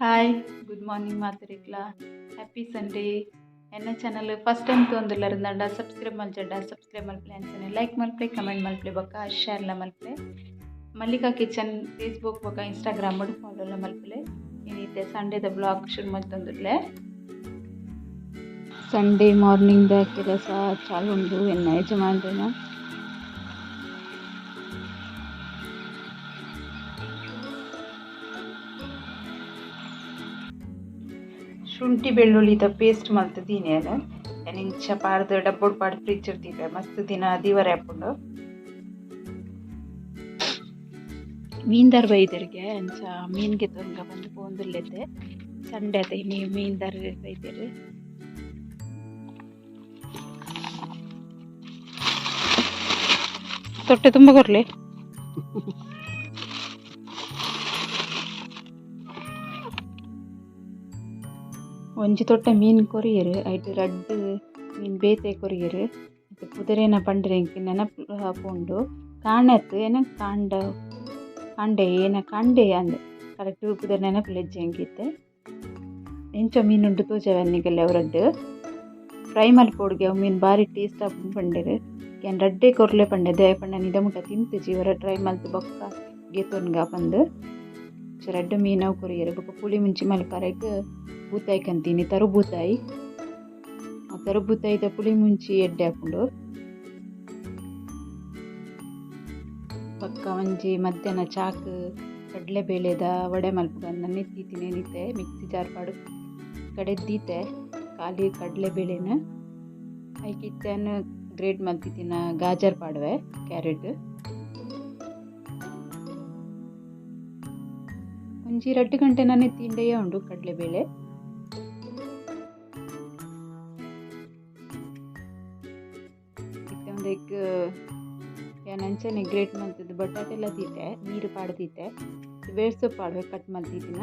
Hi, good morning ಮಾತರಿಕ್ಲಾ. Happy Sunday. ಎನ್ನ channel first time ತೋಂದುಲ್ಲರಿಂದಂಡ ಸಬ್ಸ್ಕ್ರೈಬ್ ಮಲ್ಚಡ್ಡ ಸಬ್ಸ್ಕ್ರೈಬ್ ಮಲ್ಪಲೆ, ಅಂಚನೆ ಲೈಕ್ ಮಲ್ಪಲೆ, ಕಮೆಂಟ್ ಮಲ್ಪಲೆ, ಬೊಕ್ಕ ಶೇರ್ಲ ಮಲ್ಪಲೆ. ಮಲ್ಲಿಕಾ ಕಿಚನ್ ಫೇಸ್ಬುಕ್ ಬೊಕ್ಕ ಇನ್ಸ್ಟಾಗ್ರಾಮ್ ಫಾಲೋಲ ಮಲ್ಪಲೆ. ಇನಿತ್ತೆ ಸಂಡೇದ ಬ್ಲಾಗ್ ಶುರು ಮಲ್ತೊಂದುಲ್ಲೆ. ಸಂಡೇ ಮಾರ್ನಿಂಗ್ ದ ಕೆಲಸ ಚಾಲು ಉಂಡು ಎನ್ನ ಯಜಮಾನ್ರೆನ. ಶುಂಠಿ ಬೆಳ್ಳುಳ್ಳಿದ ಪೇಸ್ಟ್ ಮಲ್ತ್ ದೀನೇನು ಯಾನ್ ಇಂಚ ಪಾಡ್ದ್ ಡಬ್ಬೊಡು ಪಾಡ್ದ್ ಫ್ರಿಜ್ ಡ್ ದೀಪೆ ಮಸ್ತ್ ದಿನ ದೀವರೆ ಆಪುಂಡು. ಮೀನ್ದಾರ್ ಬೈದೆರ್ಗೆ ಅಂಚ ಮೀನ್ ಗೆತೊನ್ಗ ಪಂದ್ ಪೋವೊಂದುಲ್ಲೆತೆ. ಸಂಡೆ ಅತ ಇನಿ ಮೀನ್ದಾರ್ ಬೈದೆರ್. ತೊಟ್ಟೆ ತುಂಬ ಕೊರ್ಲೆ. ಒಂಜಿ ತೊಟ್ಟೆ ಮೀನ್ ಕೊರಿಯೆರ್, ಐಟ್ ರಡ್ಡ್ ಮೀನ್ ಬೇತೆ ಕೊರಿಯೆರ್. ಪುದರೇನ ಪಂಡೆರ್ ಎಂಕ್ ನೆನಪು ಪೋಂಡು. ಕಾಣೆ ಅತ್ತ್ ಏನ ಕಾಂಡ ಕಾಂಡೆ ಏನ ಕಾಂಡೆ ಅಂದ್ ಕರೆಕ್ಟ್ ಪುದರ್ ನೆನಪುಲಿಜ್ಜಿ ಎಂಕ್ ಇತ್ತೆ. ಎಂಚ ಮೀನ್ ಉಂಡು ತೋಜಾವೆ ನಿಗಲೆ ಅವು ರಡ್ಡ್. ಫ್ರೈ ಮಲ್ಪೊಡುಗೆ ಅವು ಮೀನ್ ಬಾರಿ ಟೇಸ್ಟ್ ಆಪುಂಡು ಪಂಡೆರ್. ಯಾನ್ ರಡ್ಡೆ ಕೊರ್ಲೆ ಪಂಡೆ ದಾಯೆ ಪಂಡ ನಿದ ಮುಟ ತಿಂತುಜಿ ಒರ ಟ್ರೈ ಮಲ್ತ್ ಬೊಕ್ಕ ಗೆತೊನ್ಗ ಪಂದ್. ರಡ್ಡ್ ಮೀನ್ ಅವು ಕೊರಿಯೆರ್. ಬೊಕ್ಕ ಪುಳಿ ಮುಂಚಿ ಮಲ್ಪರೆಗ್ ಬೂತಾಯಿ ಕಂತಿನಿ ತರು ಬೂತಾಯಿ. ತರು ಬೂತಾಯಿದ ಪುಳಿ ಮುಂಚಿ ಎಡ್ಡೆ ಆಪುಂಡು. ಬೊಕ್ಕ ಒಂಜಿ ಮಧ್ಯಾಹ್ನ ಚಾಕ್ ಕಡಲೆ ಬೇಳೆದ ವಡೆ ಮಲ್ಪುಗ ನನೆತ್ತಿತ್ತಿನ ಇತ್ತೆ ಮಿಕ್ಸಿ ಜಾರ್ ಪಾಡ್ ಕಡೆದ್ ದೀತೆ ಖಾಲಿ ಕಡಲೆ ಬೇಳೆನ್. ಐಕ್ ಇತ್ತೆನ್ ಗ್ರೇಟ್ ಮಲ್ತಿತ್ತಿನ ಗಾಜರ್ ಪಾಡುವೆ, ಕ್ಯಾರೆಟ್. ಒಂಜಿ 2 ಗಂಟೆ ನನೆತ್ತಿಂಡೇ ಉಂಡು ಕಡಲೆಬೇಳೆ. ಇತ್ತೆ ಉಂದೆಕ್ ಯಾನ್ ಅಂಚನೆ ಗ್ರೇಟ್ ಮಲ್ತುದು ಬಟಾಟೆಲ ದೀತೆ, ನೀರು ಪಾಡ್ ದೀತೆ, ಬೇಸೊಪ್ಪು ಪಾಡುವೆ ಕಟ್ ಮಲ್ತಿತ್ತಿನ.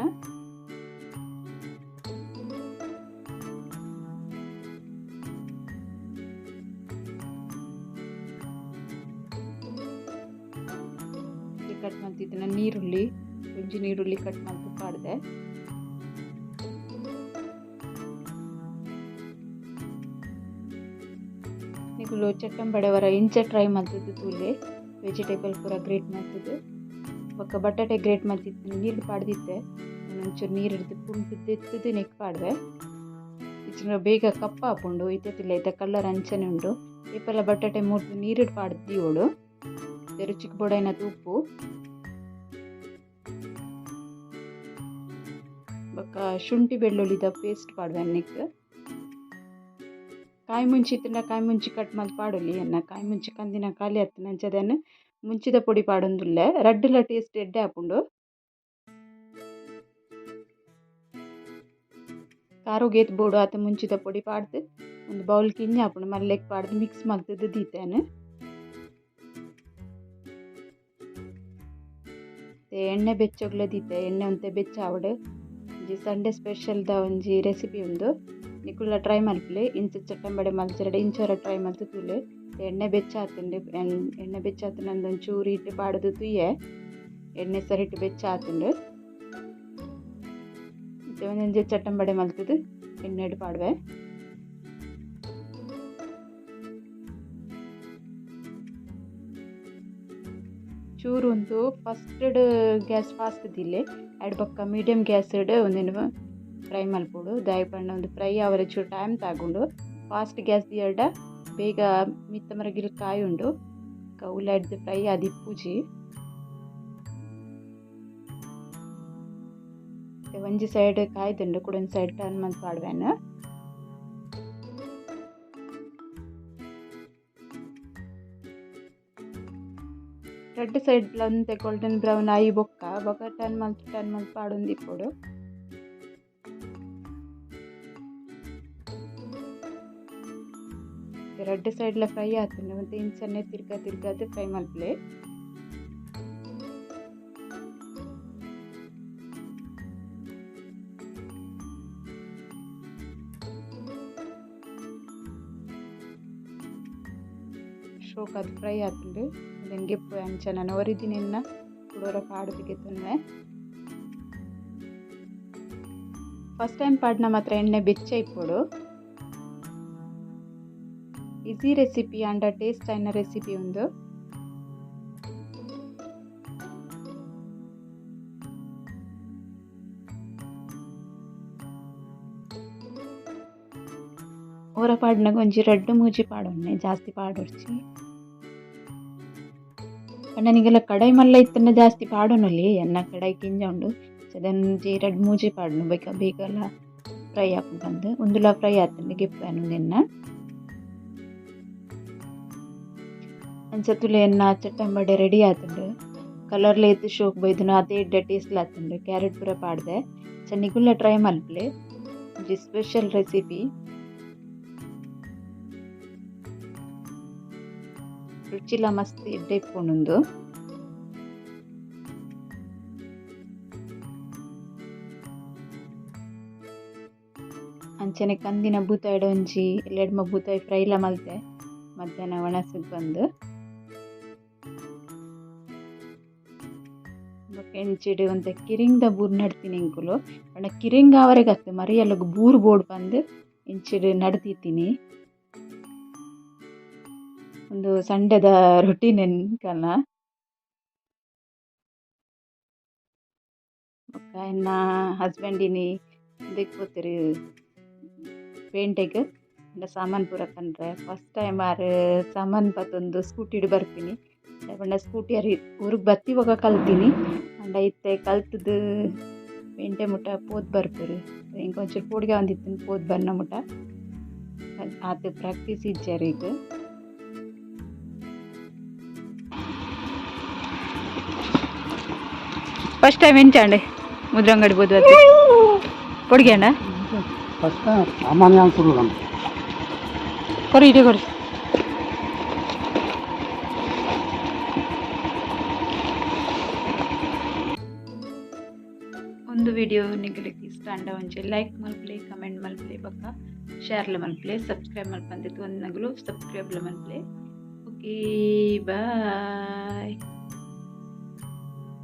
ಕಟ್ ಮಲ್ತಿತ್ತಿನ ನೀರುಳ್ಳಿ, ಒಂಜಿ ನೀರುಳ್ಳಿ ಕಟ್ ಮಲ್ತ್ ಪಾಡ್ದೆ. ನಿಕುಲು ಚಟ್ಟಂಬಡೆ ವರ ಇಂಚ ಟ್ರೈ ಮಲ್ತುದು ತೂಲೆ. ವೆಜಿಟೇಬಲ್ ಪೂರ ಗ್ರೇಟ್ ಮಲ್ತುದು ಬೊಕ್ಕ ಬಟಾಟೆ ಗ್ರೇಟ್ ಮಲ್ತಿತ್ತು ನೀರು ಪಾಡ್ದಿತ್ತೆ. ಒಂಚೂರು ನೀರು ಹಿಡ್ದು ಪುಂಟು ದೆತ್ತುದು ನೆಕ್ ಪಾಡ್ವೆ. ಇಚ್ಚಿನ ಬೇಗ ಕಪ್ಪಾಪುಂಡು ಇತ್ತೆ ಐತ ಕಲರ್ ಅಂಚನೆ ಉಂಡು. ಏಪಲ ಬಟಾಟೆ ಮೂರ್ದು ನೀರು ಪಾಡ್ದು ದೀವೊಡು. ರುಚಿಕ್ ಬೋಡಾಯಿನಾತ್ ಉಪ್ಪು ಬೊಕ್ಕ ಶುಂಠಿ ಬೆಳ್ಳುಳ್ಳಿದ ಪೇಸ್ಟ್ ಪಾಡುವೆ ನೆಕ್. ಕಾಯಿ ಮುಂಚಿ ಇತ್ತುಂಡ ಕಾಯಿ ಮುಂಚಿ ಕಟ್ ಮಲ್ತ್ ಪಾಡೊಲಿ. ಎನ್ನ ಕಾಯಿ ಮುಂಚಿ ಕಂದಿನ ಖಾಲಿ ಆತ್ಂಡ ಅಂಚ ಮುಂಚಿದ ಪೊಡಿ ಪಾಡೊಂದುಲ್ಲೆ. ರಡ್ಡುಲ ಟೇಸ್ಟ್ ಎಡ್ಡೆ ಆಪುಂಡು. ಖಾರೊಗ್ ಏತ್ ಬೋಡು ಆತ್ ಮುಂಚಿದ ಪೊಡಿ ಪಾಡ್ದು ಒಂದು ಬೌಲ್ ಕಿಂಜ ಆಪುಂಡು. ಮಲ್ಲೆಗ್ ಪಾಡ್ದು ಮಿಕ್ಸ್ ಮಲ್ತುದು ದೀತೇನೆ. ಎಣ್ಣೆ ಬೆಚ್ಚೊಗ್ಲ ದೀತೆ. ಎಣ್ಣೆ ಒಂತೆ ಬೆಚ್ಚ ಆವಡ್. ಒಂಜಿ ಸಂಡೇ ಸ್ಪೆಷಲ್ ದ ಒಂಜಿ ರೆಸಿಪಿ ಉಂದು. ನಿಕುಲ ಟ್ರೈ ಮಲ್ಪಲೆ. ಇಂಚ ಚಟ್ಟಂಬಡೆ ಮಲ್ಚರಡ ಇಂಚೊರ ಟ್ರೈ ಮಲ್ತ್ ತೂಲೆ. ಎಣ್ಣೆ ಬೆಚ್ಚ ಆತುಂಡು. ಎಣ್ಣೆ ಬೆಚ್ಚ ಆತುಂಡು ಒಂಚೂರು ಇಟ್ಟು ಪಾಡ್ದು ತೂಯೆ. ಎಣ್ಣೆ ಸರಿಟ್ ಬೆಚ್ಚ ಆತುಂಡು. ಇತ್ತೆ ಒಂಜೊಂಜೆ ಚಟ್ಟಂಬಡೆ ಮಲ್ತುದು ಎಣ್ಣೆಡ್ ಪಾಡುವೆ. ಚೂರು ಉಂದು ಫಸ್ಟ್ ಗ್ಯಾಸ್ ಫಾಸ್ಟ್ ದೀಲೆ. ಐಡ್ ಬೊಕ್ಕ ಮೀಡಿಯಂ ಗ್ಯಾಸ್ ಒಂದೆನ್ ಫ್ರೈ ಮಲ್ಪೊಡು. ದಾಯೆ ಪಂಡ ಒಂದು ಫ್ರೈ ಆವರೆ ಚೂರು ಟೈಮ್ ತಾಗುಂಡು. ಫಾಸ್ಟ್ ಗ್ಯಾಸ್ ದೀಯಡ ಬೇಗ ಮಿತ್ತ ಮರಗಿಲ್ ಕಾಯಿ ಉಂಡು. ಉಲಾಡ್ದು ಫ್ರೈ ಆದಿಪ್ಪುಜಿ. ಒಂಜಿ ಸೈಡ್ ಕಾಯ್ದುಂಡು, ಕುಡೊಂಜಿ ಸೈಡ್ ಟರ್ನ್ ಮಲ್ತ್ ಪಾಡುವೆನ್. ರಡ್ಡ್ ಸೈಡ್ ಒಂತೆ ಗೋಲ್ಡನ್ ಬ್ರೌನ್ ಆಯಿ ಬೊಕ್ಕ ಬೊಕ್ಕ ಟರ್ನ್ ಮಲ್ತ್ ಪಾಡೊಂದಿಪ್ಪೊಡು. ರಡ್ಡ್ ಸೈಡ್ ಲ ಫ್ರೈ ಆತುಂಡು. ಒಂತೆ ಇಂಚನೆ ತಿರ್ಗ ತಿರ್ಗದ್ ಫ್ರೈ ಮಲ್ಪಲೆ. ಶೋಕ್ ಅದು ಫ್ರೈ ಆತುಂಡು. ಗೆಪ್ಪು ಅಂಚ ನಾನು ಒರಿದಿನೆನ್ನ ಕುಡೊರ ಪಾಡ್ದು ಗೆತೊನ್ವೆ. ಫಸ್ಟ್ ಟೈಮ್ ಪಾಡ್ನ ಮಾತ್ರ ಎಣ್ಣೆ ಬೆಚ್ಚ ಇಪ್ಪೊಡು. ಈಸಿ ರೆಸಿಪಿ ಆಂಡ ಟೇಸ್ಟ್ ಆಯಿನ ರೆಸಿಪಿ ಉಂದು. ಊರ ಪಾಡ್ನಗ ಒಂಜಿ ರಡ್ಡ್ ಮೂಜಿ ಪಾಡೊನ್ನೆ ಜಾಸ್ತಿ ಪಾಡೊಡ್ಚಿ. ಪಂಡ ನಿಗಲ ಕಡಾಯಿ ಮಲ್ಲ ಇತ್ತಂಡ ಜಾಸ್ತಿ ಪಾಡೊನೊಲಿ ಎನ್ನ ಕಡಾಯಿ ಕಿಂಜ ಉಂಡು ಒಂಜಿ ರಡ್ಡ್ ಮೂಜಿ ಪಾಡುನು ಬೊಕ ಬೇಗಲ ಫ್ರೈ ಆಪುಂಡು ಪಂದ್ ಉಂದುಲ ಫ್ರೈ ಆತುಂಡು ಗೆಪ್ಪುವೆ ಉಂದೆನ್ನ. ಅಂಚ ತೂಲೆ ಎನ್ನ ಚಟ್ಟಂಬಡೆ ರೆಡಿ ಆತುಂಡು. ಕಲರ್ಲ ಏತ್ ಶೋಕ್ ಬೈದುಂಡು ಆತೆ ಎಡ್ಡೆ ಟೇಸ್ಟ್ ಆತುಂಡು. ಕ್ಯಾರೆಟ್ ಪೂರ ಪಾಡ್ದೆ ಅಂಚ ನಿಕುಲ್ಲ ಟ್ರೈ ಮಲ್ಪುಲೆ ಒಂಜಿ ಸ್ಪೆಷಲ್ ರೆಸಿಪಿ. ರುಚಿಲ ಮಸ್ತ್ ಎಡ್ಡೆ ಇಪ್ಪುಂಡು ಉಂದು. ಅಂಚನೆ ಕಂದಿನ ಬೂತಾಯಿಡ್ ಒಂಜಿ ಎಡ್ಮ ಬೂತಾಯಿ ಫ್ರೈಲ ಮಲ್ತೆ ಮಧ್ಯಾಹ್ನ ಒಣಸುಗ್ ಬಂದು. ಬೊಕ ಇಂಚಿಡ್ ಒಂತೆ ಕಿರಿಂಗ್ದ ಬೂರು ನಡ್ತಿನಿ ಎಂಕುಲು. ಪಂಡ ಕಿರಿಂಗ್ ಆವರೆಗತ್ತ್ ಮರಿಯಲಗ್ ಬೂರು ಬೋಡು ಪಂದ್ ಇಂಚಿಡ್ ನಡ್ದಿತ್ತೀನಿ. ಉಂದು ಸಂಡೆದ ರೊಟೀನ್ ಎಂಕಲ್ನ. ಬೊಕ ಎನ್ನ ಹಸ್ಬೆಂಡ್ ಇನಿ ಉಂದೆಕ್ ಪೋತೆರ್ ಪೇಂಟೆಗ್ ಪಂಡ ಸಾಮಾನ್ ಪೂರ ಕನ್ರೆ. ಫಸ್ಟ್ ಟೈಮ್ ಆರ್ ಸಾಮಾನ್ ಪತೊಂದು ಸ್ಕೂಟಿಡ್ ಬರ್ಪಿನಿ. ದಾಯೆ ಪಂಡ ಸ್ಕೂಟಿ ಆರ್ ಊರುಗ್ ಬತ್ತಿ ಬೊಕ ಕಲ್ತಿನಿ. ಆಂಡ ಇತ್ತೆ ಕಲ್ತುದು ಪೇಂಟೆ ಮುಟ ಪೋದು ಬರ್ಪೆರ್. ಎಂಕ್ ಒಂಚೂರು ಪೋಡಿಗೆ ಆವೊಂದಿತ್ತುಂಡು ಪೋದು ಬನ್ನ ಮುಟ. ಆತ್ ಪ್ರಾಕ್ಟೀಸ್ ಇಜ್ಜಿ ಅರೆಗ್. ಫಸ್ಟ್ ಟೈಮ್ ಎಂಚಾಂಡೆ ಮುದ್ರಂಗಡಿ ಪೋದು ಬತ್ತಿ ಪೋಡಿಗೆ ಆಂಡ? ಫಸ್ಟ್ ಟೈಮ್ ಸಾಮಾನ್ಯ ಅನ್ಸುದು ನಮ್ಗೆ. ಕೊರಿ ಇಡೆ ಕೊರಿ. ಒಂದು ವಿಡಿಯೋ ನಿಗಲಿಗೆ ಇಷ್ಟ ಆಂಡ ಒಂಜಿ ಲೈಕ್ ಮಲ್ಪುಲೆ, ಕಮೆಂಟ್ ಮಲ್ಪುಲೆ, ಬೊಕ ಶೇರ್ಲ ಮಲ್ಪುಲೆ, ಸಬ್ಸ್ಕ್ರೈಬ್ ಮಲ್ಪಂದಿತ್ತು ಒಂದ್ ನಗುಲು ಸಬ್ಸ್ಕ್ರೈಬ್ಲ ಮಲ್ಪುಲೆ. Okay bye.